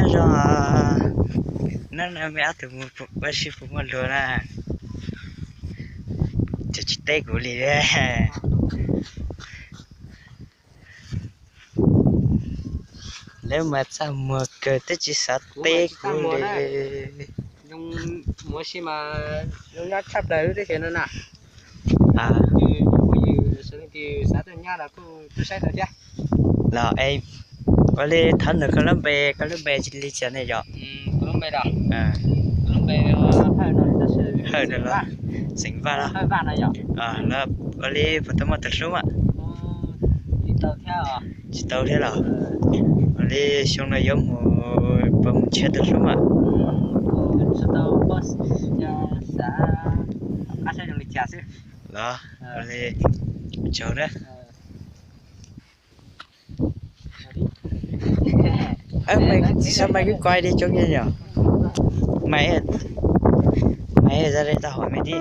Zoo, neb ob tug mus ua si puas muaj luag na? Ces tsis teb kuv li. Lawv mas txaj muag kawg twb tsis xav teb kuv li. Mus ua si mas zoo nyob tshaj plaws lub teb chaws no na. Phooj ywg sawv daws xav tuaj nyob los kuj tuaj saib tau thiab. Los es, ua li thov nug koj lub npe, koj lub npe li cas ne yom? Hawj no los, xeem Vaj los. Ua li puas tau muaj tus hlub mas? Tsis tau thiab los? Ua li xyoo no yuav mus, puas mus nrhiav tus hlub mas? Los, ua li, tsaug na. Tsis sab mais kuj koi li coob yom. Mais, mais ra li tau hom me di.